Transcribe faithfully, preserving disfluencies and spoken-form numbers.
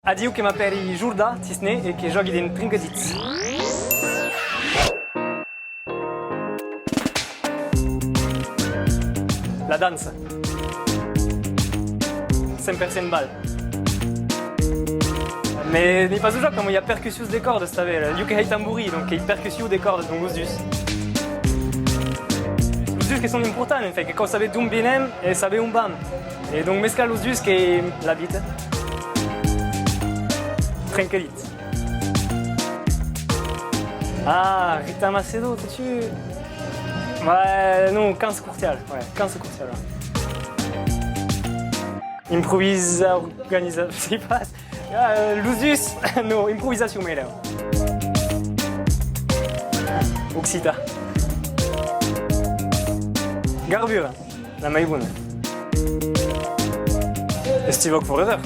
Adiu, que m'apèri Jordan Tisné e que jògui dins Trencadits. La dança. Cent per cent bal. Mès n'ei pas un jòc, coma i a percussions de còrdas tanben. Jo que hèi tamborin, donc qu'ei percussion de còrdas, donc los dus. Los dus que son importants, en fait, que cau saber d'on venem e saber on vam. E donc mesclar los dus qu'ei la vita. Trencadits. Ah, Rita Macedo, totun. Ouais, non, Quinze Courtial, ouais, Quinze Courtial, ouais. Improvisa, organiza, sei pas. Ah, euh, los dus, non, improvisation, melhor. Occitan. Garbura, la mai bona. Stevox Forever.